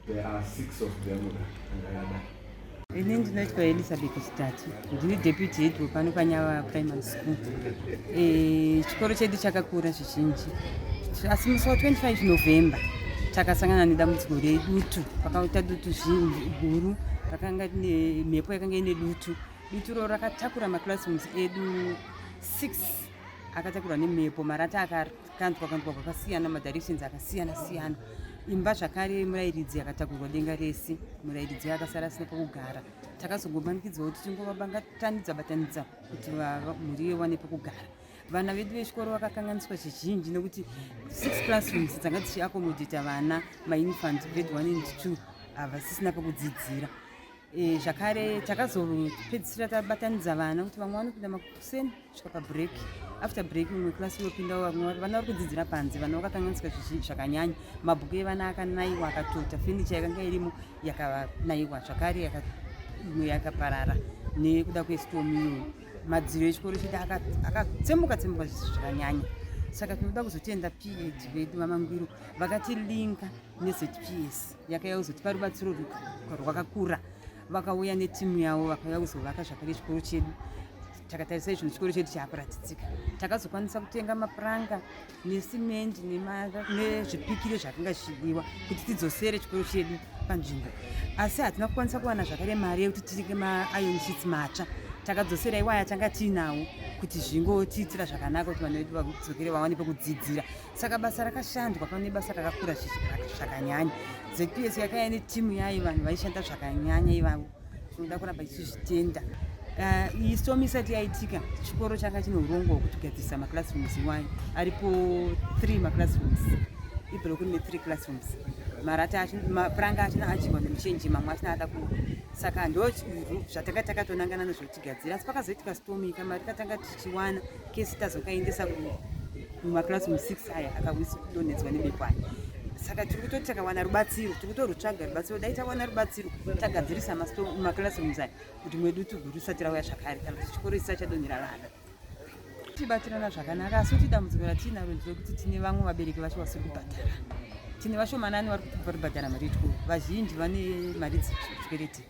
There are six of them akadai. Ini ndinoitwa Elizabeth Chitatu, ndini deputy head wepano paNyava Primary School. Chikoro chedu chakakura zvizhinji, asi musi wa25 November takasangana nedambudziko redutu. Pakaita dutu zhinji guru, rakanga rine mhepo yakanga ine dutu. Dutu iro rakatakura maclassrooms edu 6 akatakurwa nemhepo, marata akakandwa kandwa kwakasiyana, madirections akasiyana siyana. Imba zvakare murairidzi yakatakurwa denga rese, murairidzi akasara asina pekugara. Takazongomanikidzwa kuti tingovabatanidza batanidza kuti mhuri iwane pekugara. Vana vedu vechikoro vakakanganiswa zvizhinji nekuti 6 classrooms dzanga dzichiakomodheta vana mainfant grade 1 and 2 havasisina pekudzidzira. Zvakare takazopedzisira tabatanidza vana kuti vamwe vanopinda makuseni kusvika pabreak, after break mumwe class yopinda vamwe. Vana vari kudzidzira panze, vana vakakanganiswa zvakanyanya. Mabhuku evana akanaiwa akatota, fenicha yakanga irimo yakanaiwa zvakare, imwe yakaparara nekuda kwestorm iyoyo. Madziro echikoro chedu akatsemuka tsemuka zvakanyanya. Saka tinoda kuzotenda PAD vedu vaMangwiro vakatilinka neZPS yakauya kuzotipa rubatsiro rwakakura. Vakauya netimu yavo, vakauya kuzovaka zvakare chikoro chedu. Takatarisa izvo, chikoro chedu chaakuratidzika. Takazokwanisa kutenga mapuranga nesimendi nezvipikiri zvakanga zvichidiwa kuti tidzosere chikoro chedu panzvimbo, asi hatina kukwanisa kuwana zvakare mari yekuti titenge mairon sheets matsva. Takadzosera iwaya tanga tiinawo kuti zvingotiitira zvakanaka, kuti vana vedu vadzokere vawane pekudzidzira. Saka basa rakashandwa pane basa rakakura zvakanyanya. ZPS yakauya netimu yayo, vanhu vaishanda zvakanyanya ivavo, tinoda kuramba tichizvitenda. Iyi storm isati yaitika, chikoro changa chine urongwa hwekuti kugadzirisa maclassrooms iwayo aripo 3 maclassrooms. Iblock rine 3 classrooms, marata acho, mapuranga achona adyiwa nemuchenje, mamwe achona ada ku saka ndo zvatanga takatonangana nezvotigadzira. Asi pakazoitika storm iyi, kamari katanga tichiwana kesi tazokaendesa mumaclassroom 6 aya akadonhedzwa nemhepo aya. Saka tiri kutoti takawana rubatsiro, tiri kutorutsvaga rubatsiro. Dai tawana rubatsiro tagadzirisa maclassrooms aya kuti mwedu guru risati rauya zvakare, kana kuti chikoro chisachadonhera vana. Tibatirana zvakanaka, asi kuti dambudziko ratiinaro nderekuti tine vamwe vabereki vacho vasiri kubhadhara. Tine vashomanani vari kubhadhara mari yechikoro, vazhinji vane mari dzechikwereti.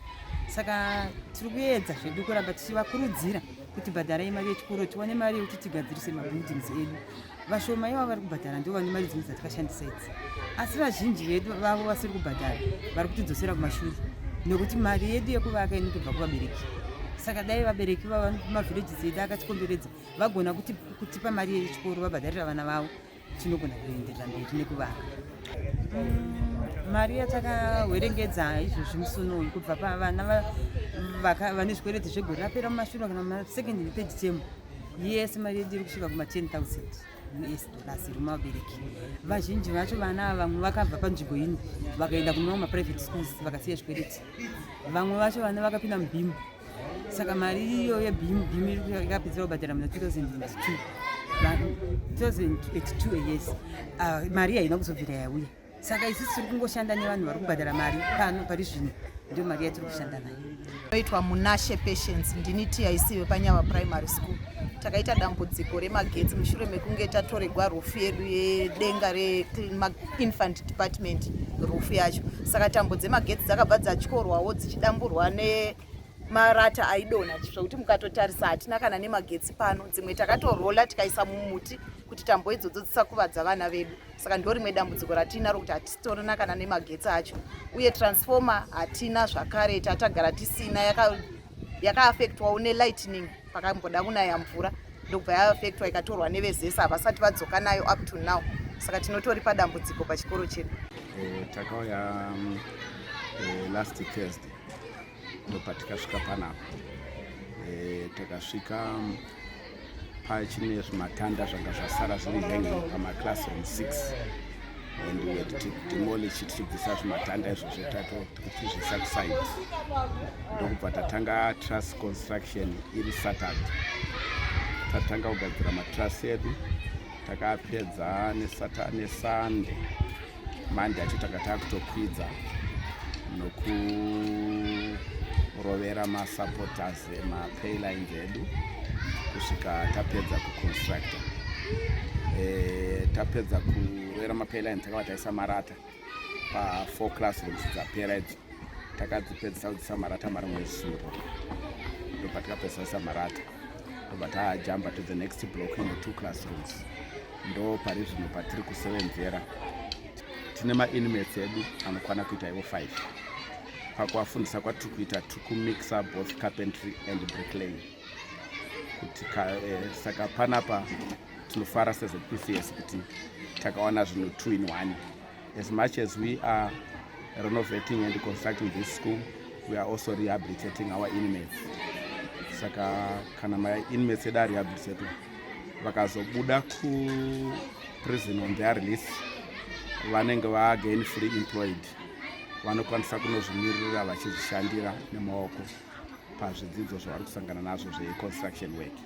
Saka tiri kuedza zvedu kuramba tichivakurudzira kuti bhadharai mari yechikoro, tiwane mari yekuti tigadzirise mabuildings edu. Vashoma ivavo vari kubhadhara ndivo vane mari dzimwe dzatikashandisa idzi, asi vazhinji vedu vavo vasiri kubhadhara vari kutidzosera kumashure nekuti mari yedu yekuvaka inotobva kuvabereki. Saka dai vabereki vava mumavhillages edu akatikomberedza vagona kutipa mari yechikoro, vabhadharira vana vavo, tinogona kuenderera mberi nekuvaka. Mari yatakawerengedza izvozvi musi unoyu kubva pavana vane zvikwereti zvegore rapera mumashure kana masecond nethird term yese, mari yedu iri kusvika kuma10 000 US dollars iri muvabereki. Vazhinji vacho vana ava, vamwe vakabva panzvimbo ino vakaenda kune mamwe maprivate schools, vakasiya zvikwereti. Vamwe vacho vana vakapinda muBEAM, saka mari iyo yeBEAM, BEAM yakapedzera kubhadhara muna 2002, 2082 yes. Mari haina kuzobvira yauya. Saka isusu tiri kungoshanda nevanhu vari kubhadhara mari pano pari zvino, ndio mari yatiri kushanda nayo. Noitwa Munashe Patience, ndini TIC wepaNyava Primary School. Takaita dambudziko remagetsi mushure mekunge tatoregwa roof yedu yedenga reinfant department, roof yacho. Saka tambo dzemagetsi dzakabva dzatyorwawo dzichidamburwa nemarata aidonha, zvekuti mukatotarisa hatina kana nemagetsi pano. Dzimwe takatorola tikaisa mumuti kuti tambo idzodzo dzisakuvadza vana vedu. Saka ndo rimwe dambudziko ratinaro, kuti hatisitorina kana nemagetsi acho, uye transformer hatina zvakare, tatagara tisina. Yakaafektwawo nelightning pakamboda kunaya mvura, ndokubva yaafektwa ikatorwa neveZESA, havasati vadzoka nayo up to now. Saka tinotori padambudziko pachikoro chedu. Takauya last Thursday, ndopatikasvika panapa. Takasvika pachine zvimatanda zvanga zvasara zviri hanging pamaclassroom 6, and we had to demolish tichibvisa zvimatanda izvozvo, tichizvisa kuside, ndokubva tatanga truss construction iri Saturday. Tatanga kugadzira matruss edu, takapedza neSunday. Monday acho tanga takutokwidza nokurovera masupporters emapurlins edu kusvika tapedza kuconstructa. Tapedza kurovera mapurlins, takava taisa marata. Pa4 classrooms dzapera idzo, takadzipedzisa kudzisa marata marimwe zuro. Ndobva tikapedzisa kuisa marata, ndobva tajamba to the next block ine two classrooms. Ndo pari zvino patiri kusevenzera. Tine mainmates edu anokwana kuita ivo 5. Pakuvafundisa kwatiri kuita, tiri kumixa both carpentry and bricklaying kuti saka panapa tinofara seZPCS kuti takawana zvinhu two in one. As much as we are renovating and constructing this school, we are also rehabilitating our inmates. Saka kana mainmates edu arehabilitatwa, vakazobuda kuprison on their release, vanenge vagainfully employed, vanokwanisa kunozvimiririra vachizvishandira nemaoko pazvidzidzo zvavari kusangana nazvo zveconstruction work.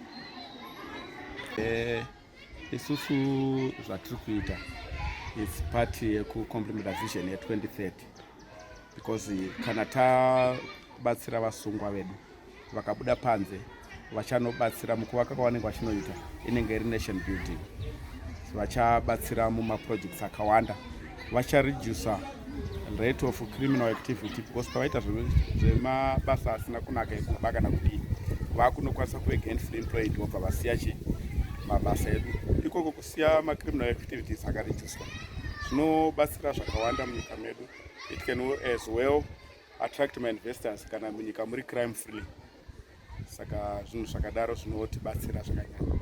Isusu zvatiri kuita, it's part yekucomplementa vision ye2030, because kana tabatsira vasungwa vedu vakabuda panze, vachanobatsira mukuvaka kwavanenge vachinoita, inenge iri nation building. Vachabatsira mumaprojects akawanda, vacharedusa rate of criminal activity, because pavaita zvemabasa asina kunaka ekuba kana kudii, vakunokwanisa kuve gainfully employed, vobva vasiya chi mabasa edu ikoko. Kusiya macriminal activities akareducwa zvinobatsira zvakawanda munyika medu. It can as well attract mainvestors kana munyika muri crime free. Saka zvinhu zvakadaro zvinotibatsira zvakanyanya.